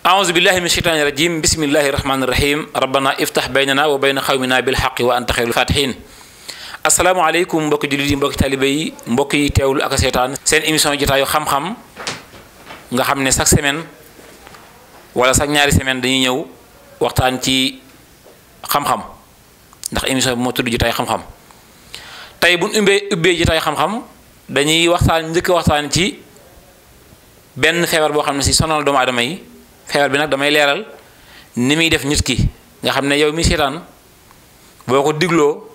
أعوذ بالله من الشيطان الرجيم بسم الله الرحمن الرحيم ربنا افتح بيننا وبين قومنا بالحق وأنت خير الفاتحين السلام عليكم mbokki jullit yi mbokki taalibe yi mbokk yi teewlu ak seetaan seen émission jotaayu xam-xam nga xam ne chaque semaine wala chaque ñaari semaine dañuy ñëw waxtaan ci xam-xam ndax émission bi moo tudd jotaayu xam-xam tey bu ñu ubbee jotaayu xam-xam dañuy njëkk waxtaan ci benn feebar boo xam ne si sonal doomu aadama yi feebar bi nag damay leeral ni muy def nit ki nga xam ne yow mi seetaan boo ko digloo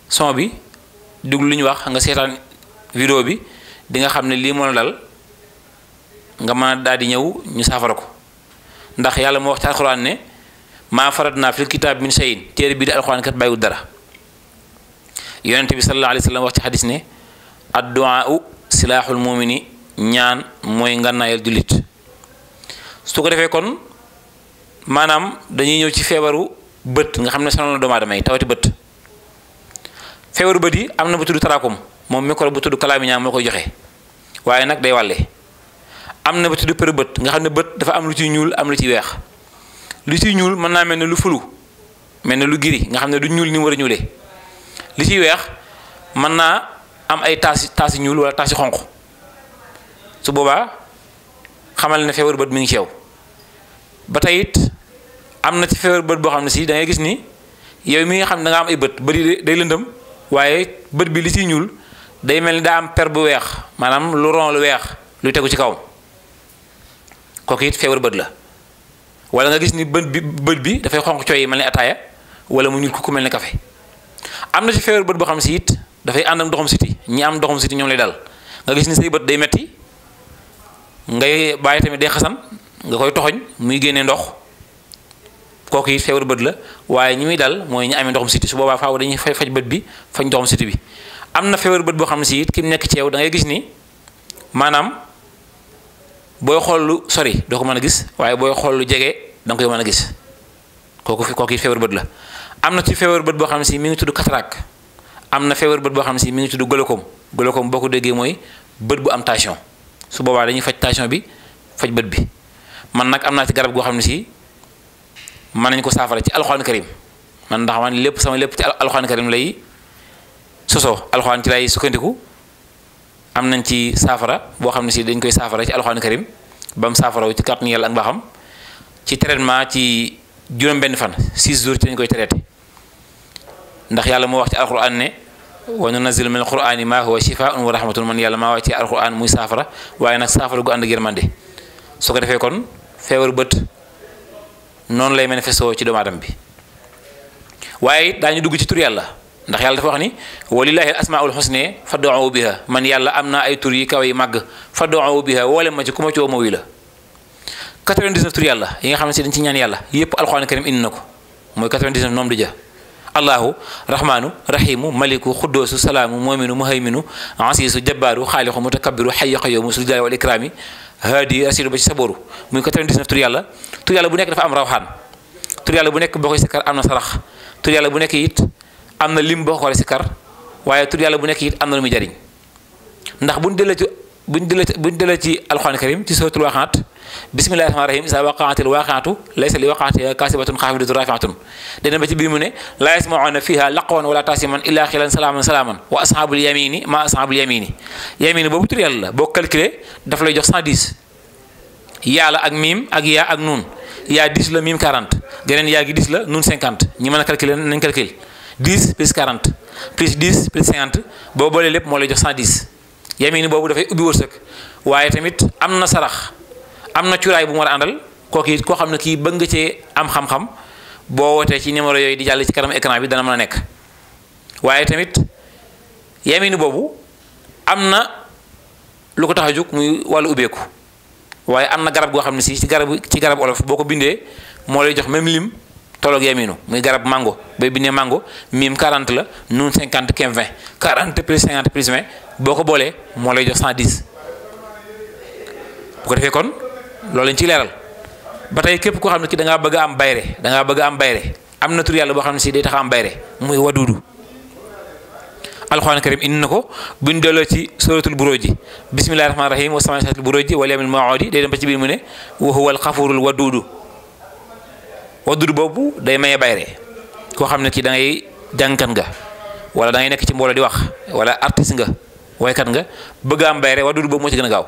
son bi diglu lu ñu wax nga seetaan vidéo bi di nga xam ne lii moo la dal nga mën a daal di ñëw ñu saafara ko ndax yàlla moo wax ci alxuraan ne maa faratnaa fil kitaab min shay'in téere bi di alxuraan kat bàyyiwul dara yonente bi sallallahu alayhi wa sallam wax ci xadis ne addu'aa'u silaaxul mu'mini ñaan mooy ngànnaayal jullit su ko defee kon maanaam dañuy ñëw ci feebaru bët nga xam ne sonal na doomu aadama yi tawati bët feebaru bët yi am na bu tudd taraakum moom microbe bu tudd kalaamiñaa moo koy joxe waaye nag day wàlle am na bu tudd për bët nga xam ne bët dafa am lu ciy ñuul am lu ciy weex lu ciy ñuul mën naa mel ne lu fulu mel ne lu giri nga xam ne du ñuul ni mu war a ñuulee li ciy weex mën naa am ay taasi ñuul wala taasi xonq su boobaa xamal ne feebaru bët mi ngi ci yow ba tey it am na ci feebaru bët boo xam ne si da ngay gis ni yow mi nga xam ne da nga am ay bët yi day lëndëm waaye bët bi li ciy ñuul day mel ni daa am per bu weex maanaam lu ron lu weex luy tegu ci kawam kooku it feebaru bët la wala nga gis ni bët bi dafay xonq cooy mel ni ataaya wala mu ñuul ku mel ni café am na ci feebaru bët boo xam ne si it dafay ànd ak ndoxum siti ñi am ndoxum siti ñoom lay dal nga gis ni say bët day metti ngay bàyyi tamit day xasan nga koy toxoñ muy génnee ndox kooku it feebaru bët la waaye ñi muy dal mooy ñi amee ndoxum siti su boobaa faaw dañuy faj bët bi faj ndoxum siti bi am na feebaru bët boo xam ne si it ki mu nekk ci yow da ngay gis ni maanaam booy xool lu sori doo ko mën a gis waaye booy xool lu jege da nga koy mën a gis kooku it feebaru bët la am na ci feebaru bët boo xam ne si mi ngi tudd cataracte am na feebaru bët boo xam ne si mi ngi tudd glaucome boo ko déggee mooy bët bu am tension su boobaa dañuy faj tension bi faj bët bi man nag am naa ci garab goo xam ne si mën nañu ko saafara ci alxuraan karim man ndax man lépp sama lépp ci alxuraan karim lay sosoo alxuraan ci lay sukkandiku am nañ ci saafara boo xam ne si dañ koy saafara ci alxuraan karim ba mu saafaraw ci kàttanu yàlla ak mbaaxam ci traitement ci juróom-benn fan 6 jours ci lañ koy traité ndax yàlla moo wax ci alxuraan ne wa nunazzilu min alqur'ani ma huwa shifaa'un wa rahmatun man yàlla maa wax ci alquran muy saafara waaye nag saafara gu ànd ak yërmande su ko defee kon feebaru bët noonu lay manifesté ci doomu aadama bi waaye it daañu dugg ci tur yàlla ndax yàlla dafa wax ni walillahi al asmaul husna fad'u biha man yàlla am naa ay tur yi kaw yi màgg fad'u biha woole ma ci ku ma ci woo ma wuy la 99 tur yàlla yi nga xam ne si dañ ci ñaan yàlla yépp alquran karim indi na ko mooy 99 noom di ja allahu rahmanu rahimu maliku xuddoosu salaamu moominu muhayminu asiisu jabbaaru xaalixu mutakabbiru xayyu qayyumu sul jalaali wal ikraami haadi rasidu ba ci saboru muy 99 tur yàlla bu nekk dafa am rawxaan tur yàlla bu nekk boo koy sikkar am na sarax tur yàlla bu nekk it am na lim boo ko xoolee sikkar waaye tur yàlla bu nekk it am na lu muy jariñ ndax buñ delloo ci alxuraan karim ci suratul waaqiat bismillahi rahmaani rahim isa waqaatil waaqiatu laysa li waqaatiha kaasibatun xaafidatun raafiatun dana ba ci biir mu ne laa yasmauna fiha laqwan wala taasiman illa xilan salaaman wa ashabul yamini ma ashabul yamini boobu tur yàlla la boo calculé daf lay jox 110 yaa la ak miim ak yaa ak nuun yaa 10 la miim 40 geneen yaa gi 10 la nuun 50 ñi mën a calculer nañ calcul 10 plus 40 plus 10 plus 50 boo boolee lépp moo lay jox 110 yamini boobu dafay ubbi wërsëg waaye tamit am na sarax am na cuuraay bu mu war a àndal kooku it koo xam ne kii bëgg nga cee am xam-xam boo wootee ci numéro yooyu di jàll ci kanam écran bi dana mën a nekk waaye tamit yamini boobu am na lu ko tax a jóg muy wàllu ubbeeku waaye am na garab goo xam ne si ci garab olof boo ko bindee moo lay jox même lim tolloog yaminu muy garab mango bay bindee mango miim 40 la nuun 50 15 20 40 plus 50 plus 20 boo ko boolee moo lay jox 110 bu ko defee kon loolu lañ ci leeral ba tey képp koo xam ne ki da ngaa bëgg a am bayre am na tur yàlla boo xam ne si day tax am bayre muy waduudu alxuraan karim indi na ko buñ delloo ci suratul buruj bismillahi rahmaani rahim wa samaa'i buruj wal yawmil maw'ud day dem ba ci biir mu ne wa huwal xafurul waduudu boobu day maye bayre koo xam ne kii da ngay jàngkat nga wala da ngay nekk ci mbooloo di wax wala artiste nga waykat nga bëgg am bayre waduudu boobu moo ci gën a gaaw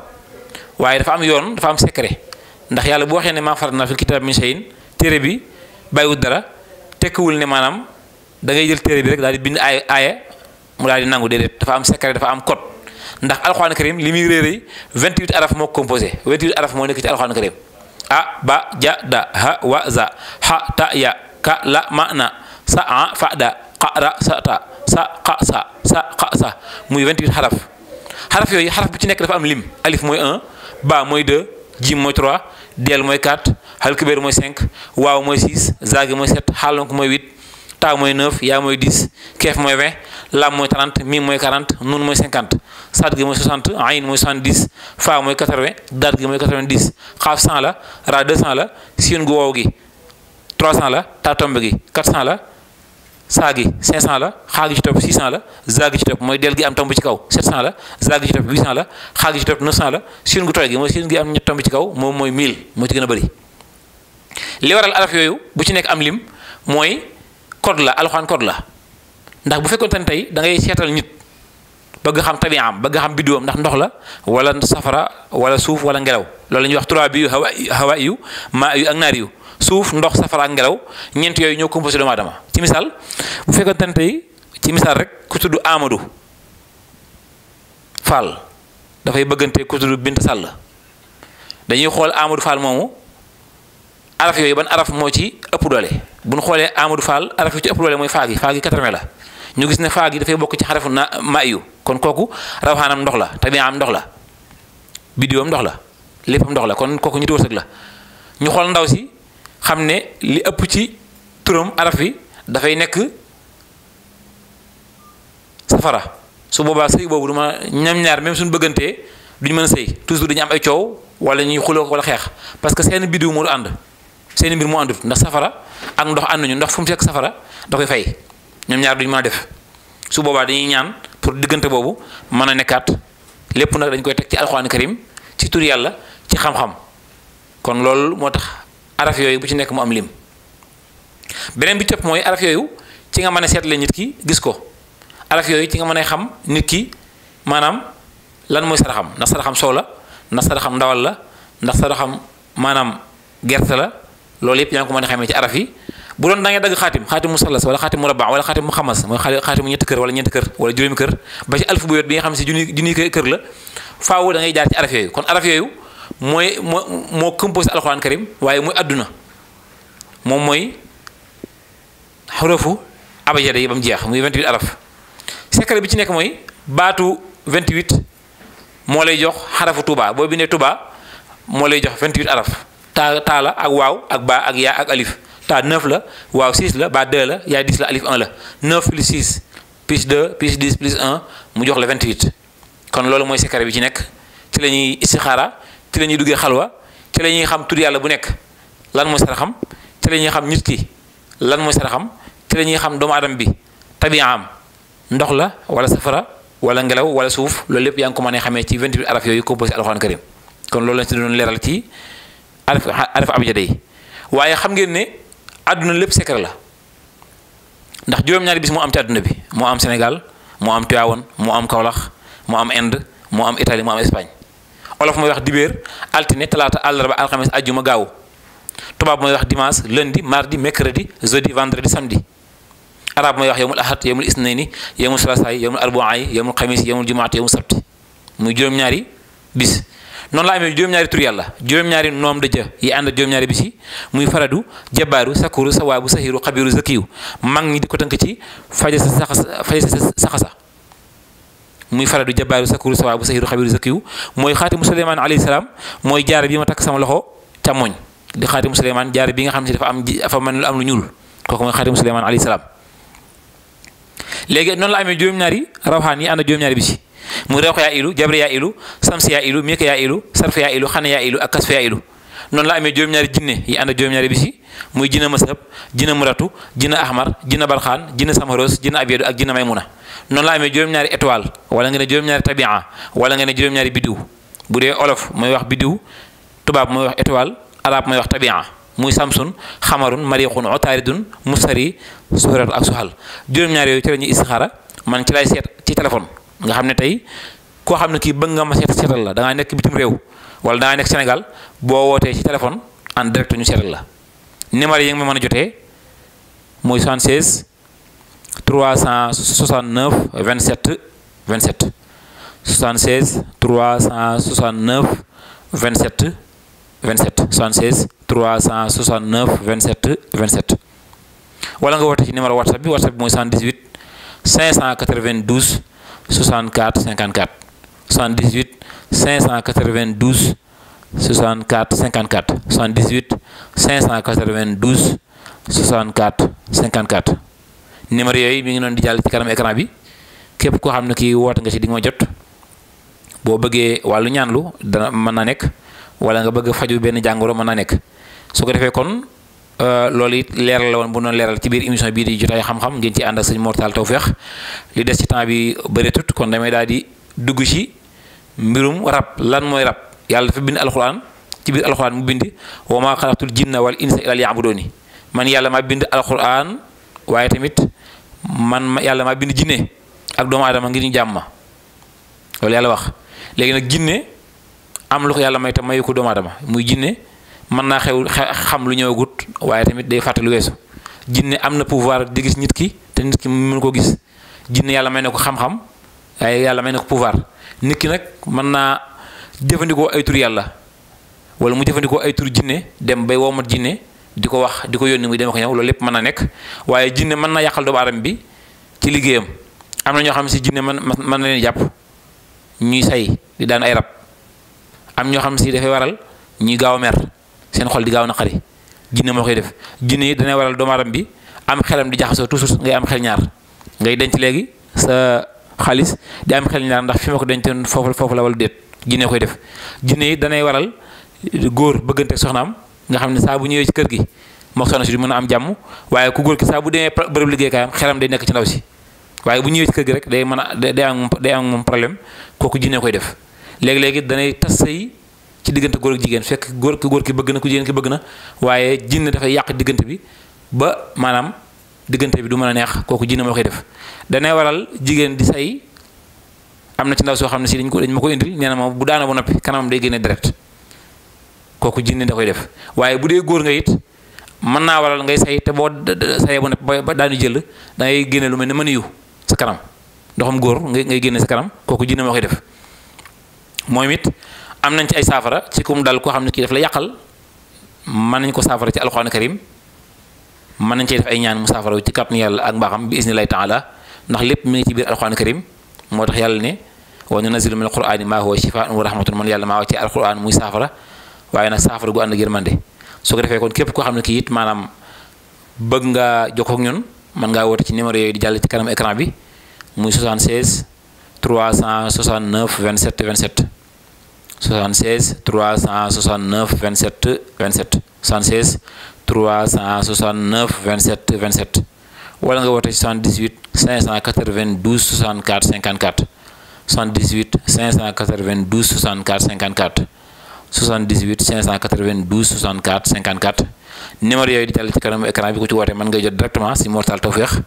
waaye dafa am yoon dafa am secret ndax yàlla bu waxee ne maa faratnaa fil kitaabi min shay'in téere bi bàyyiwul dara tekkiwul ne maanaam da ngay jël téere bi rek daal di bind aaya mu daal di nangu déedéet dafa am secret dafa am code ndax alxuraan karim li muy réeréy 28 araf moo ko composé 28 araf moo nekk ci alxuraan karim a ba ja da ha wa za ha ta ya ka la ma na sa a fa da qa ra sa ta sa qa sa muy 28 xaraf yooyu xaraf bu ci nekk dafa am lim alif mooy 1 ba mooy 2 jim mooy 3 del mooy 4 hal kubéer mooy 5 waaw mooy 6 zaagi mooy 7 xaalonk mooy 8 taa mooy 9 yaa mooy 10 keef mooy 20 lam mooy 30 mim mooy 40 nun mooy 50 saat gi mooy 60 ayin mooy 70 faa mooy 80 daat gi mooy 90 xaaf 100 la ra 200 la siin gu wow gi 300 la taa tombe gi 400 la saa gi 500 la xaa gi ci topp 600 la zaa gi ci topp mooy del gi am tomb ci kaw 700 la zaa gi ci topp 800 la xaa gi ci topp 900 la siin gu tooy gi mooy siin gi am ñett tomb ci kaw moom mooy 1000 moo ci gën a bëri li waral araf yooyu bu ci nekk am lim mooy code la alxuraan code la ndax bu fekkoon ne tey da ngay seetal nit bëgg xam tabi'am bëgg xam biddiwam ndax ndox la wala safara wala suuf wala ngelaw loolu la ñuy wax turaab yu hawa yu maa yu ak naar yu suuf ndox safara ak ngelaw ñeent yooyu ñoo composé doomu aadama ci misaal bu fekkoon ne tey ci misaal rek ku tudd Amadou Fall dafay bëggante ku tudd Bint Sall dañuy xool Amadou Fall moomu araf yooyu ban araf moo ci ëpp doole bu ñu xoolee Amadou Fall araf yi ci ëpp doole mooy faa gi 80 la ñu gis ne faa gi dafay bokk ci xarafu maa yu kon kooku rawaxaanam ndox la tabi'am ndox la biddiwam ndox la léppam ndox la kon kooku ñu wërsëg la ñu xool ndaw si xam ne li ëpp ci turam araf yi dafay nekk safara su boobaa sëy boobu du ma ñam ñaar même suñu bëggantee duñu mën a sëy toujours dañu am ay coow wala ñuy xuloo wala xeex parce que seen biddiw moo du ànd seen mbir moo àndut ndax safara ak ndox ànduñu ndox fu mu fekk safara da koy fay ñoom ñaar duñu mën a def su boobaa dañuy ñaan pour diggante boobu mën a nekkaat lépp nag dañ koy teg ci alxuraan karim ci tur yàlla ci xam-xam kon loolu moo tax araf yooyu bu ci nekk mu am lim beneen bi topp mooy araf yooyu ci nga mën a seetle nit ki gis ko araf yooyu ci nga mën a xam nit ki maanaam lan mooy saraxam ndax saraxam soow la ndax saraxam ndawal la ndax saraxam maanaam gerte la loolu yëpp yaa ngi ko mën a xamee ci araf yi bu doon da ngay dagg xaatim musallas wala xaatim murabba wala xaatim mu xamas mooy xaatim ñetti kër wala ñeenti kër wala juróomi kër ba ci alfu bu yot bi nga xam si junni kër la faaw da ngay jaar ci araf yooyu kon araf yooyu moo composé alxuraan karim waaye mooy adduna moom mooy xarafu abajada yi ba mu jeex muy 28 araf secret bi ci nekk mooy baatu 28 moo lay jox xarafu tuba boo bindee tuba moo lay jox 28 araf taa la ak waaw ak baa ak yaa ak alif taa 9 la waaw 6 la baa 2 la yaa 10 la alif 1 la 9 plus 6 plus 2 plus 10 plus 1 mu jox la 28 kon loolu mooy secret bi ci nekk ci la ñuy istixaara ci la ñuy duggee xalwa ci la ñuy xam tur yàlla bu nekk lan mooy saraxam ci la ñuy xam nit ki lan mooy saraxam ci la ñuy xam doomu aadama bi tabi'am ndox la wala safara wala ngelaw wala suuf loolu lépp yaa ngi ko mën a xamee ci 28 araf yooyu composé alxuraan karim kon loolu lañ si doon leeral ci araf abjada yi waaye xam ngeen ne àdduna lépp secret la ndax juróom-ñaari bis moo am ci àdduna bi moo am Sénégal moo am Tivaouane moo am Kaolack moo am Inde moo am Italie moo am Espagne olof mooy wax dibéer altine talaata àllarba alxames ajjuma gaaw tubaab mooy wax dimanche lundi mardi mercredi jeudi vendredi samedi arab mooy wax yawmul ahad yawmul isnayni yawmul salasaay yawmul arbaay yawmul xamis yawmul jumaat yawmul sabti muy juróom-ñaari bis noonu la amee juróom-ñaari tur yàlla juróom-ñaari noom dëjë yi ànd juróom-ñaari bis yi muy faradu jabaaru sakuru sawaabu sahiru xabiru zakiyu mag ñi di ko tënk ci faja sa saxasa muy faradu jabaaru sakuru sawaabu sahiru xabiru zakiyu mooy xaatimu suleymaan alayhi salaam mooy jaare bi ma takk sama loxo càmmoñ di xaatimu suleymaan jaare bi nga xam ne dafa mel lu am lu ñuul kooku mooy xaatimu suleymaan alayhi salaam léegi noonu la amee juróom-ñaari rawxaan yi ànd juróom-ñaari bis yi muy rawx yaa ilu jabri yaa ilu samsi yaa ilu mika yaa ilu sarf yaa ilu xane yaa ilu ak kasf yaa ilu noonu la amee juróom-ñaari jinne yi ànd ak juróom-ñaari bis yi muy jinne masab jinne muratu jinne ahmar jinne barxaan jinne samaros jinne abyadu ak jinne maymuna noonu la amee juróom-ñaari étoile wala nga ne juróom-ñaari tabia wala nga ne juróom-ñaari biddiw bu dee olof mooy wax biddiw tubaab mooy wax étoile arab mooy wax tabia muy samsun xamarun mariixun otaaridun mustari suhratu ak suxal juróom-ñaari yooyu ci la ñuy istixaara man ci lay seet ci téléphone nga xam ne tey koo xam ne kii bëgg nga ma seetal la da ngaa nekk bitim réew wala da ngaa nekk Sénégal boo wootee ci téléphone en direct ñu seetal la numéro yi nga ma mën a jotee muy 76 369 27 27 76 369 27 27 76 369 27 27 wala nga woote ci numéro WhatsApp bi mooy 78 592 64 54 78 592 64 54 78 592 64 54 numéro yooyu mi ngi noonu di jàll ci kanam écran bi képp koo xam ne kii woote nga ci di nga ma jot boo bëggee wàllu ñaanlu dana mën naa nekk wala nga bëgg faju benn jàngoro mën naa nekk su ko defee kon loolu it leeral la woon bu noonu leeral ci biir émission bii di jotaay xam-xam ngeen ci ànd ak sëñ Mor Talla Tawfekh li des ci temps bi bëreetut kon damay daal di dugg ci mbirum rab lan mooy rab yàlla dafa bind alxuraan ci biir alxuraan mu bind wa maa xalaqtul jinna wal insa illa liya'buduuni man yàlla maa bind alxuraan waaye tamit yàlla maa bind jinne ak doomu aadama ngir ñu jàmm ma loolu yàlla wax léegi nag jinne am lu ko yàlla may tam mayu ko doomu aadama muy jinne mën naa xam lu ñëwagut waaye tamit day fàtte lu weesu jinne am na pouvoir di gis nit ki te nit ki mën koo gis jinne yàlla may na ko xam-xam waaye yàlla may na ko pouvoir nit ki nag mën naa jëfandikoo ay tur yàlla wala mu jëfandikoo ay tur jinne dem bay womat jinne di ko wax di ko yónni muy dem ak ñëw loolu lépp mën na nekk waaye jinne mën na yàqal doomu aadama bi ci liggéeyam am na ñoo xam si jinne mën na leen jàpp ñuy say di daan ay rab am ñoo xam si dafay waral ñuy gaaw a mer seen xol di gaaw naqari jinne moo koy def jinne yi danay waral doomu aadama bi am xelam di jaxasoo toujours ngay am xel ñaar ngay denc léegi sa xaalis di am xel ñaar ndax fi ma ko dencoon foofu la wala déet jinne koy def jinne yi danay waral góor bëggante soxnaam nga xam ne saa bu ñëwee ci kër gi moo soxna si du mën a am jàmm waaye ku góor ki saa bu demee bërëb liggéeykaayam xelam day nekk ci ndaw si waaye bu ñëwee ci kër gi rek day mën a day am moom problème kooku jinne koy def léegi-léegi danay tas sëy ci diggante góor ak jigéen fekk góor ki bëgg na ku jigéen ki bëgg na waaye jinne dafay yàq diggante bi ba maanaam diggante bi du mën a neex kooku jinne moo koy def danay waral jigéen di say am na ci ndaw soo xam ne si dañ ma ko indil nee na ma bu daana ba noppi kanamam day génne direct kooku jinne da koy def waaye bu dee góor nga it mën naa waral ngay say te boo sayee ba noppi ba daanu jël da ngay génne lu mel ne mën yu sa kanam ndoxam góor ngay génne sa kanam kooku jinne moo koy def moom it am nañ ci ay saafara ci kum dal koo xam ne kii daf la yàqal mën nañ ko saafara ci alxuraan karim mën nañ cee def ay ñaan mu saafara ci kàttanu yàlla ak mbaaxam bi isnillahi taala ndax lépp mi ngi ci biir alxuraan karim moo tax yàlla ne wa nunazzilu min alqurani maa huwa shifaa'un wa rahmatun man yàlla maa wax ci alxuraan muy saafara waaye nag saafara gu ànd ak yërmande su ko defee kon képp koo xam ne kii it maanaam bëgg nga jokkoo ak ñun mën ngaa woote ci numéro yooyu di jàll ci kanam écran bi muy 76 369 27 27 76 369 27 27 76 369 27 27 wala nga woote ci 78 592 64 54 78 592 64 54 78 592 64 54 numéro yooyu di jàll ci kanam écran bi ku ci woote mën ngay jot directement si Mor Talla Tawfekh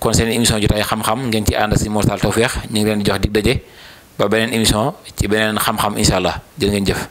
kon seen émission jotaay xam-xam ngeen ci ànd si Mor Talla Tawfekh ñu ngi leen di jox dig daje ba beneen émission ci beneen xam-xam incha allah jërë ngeen jëf.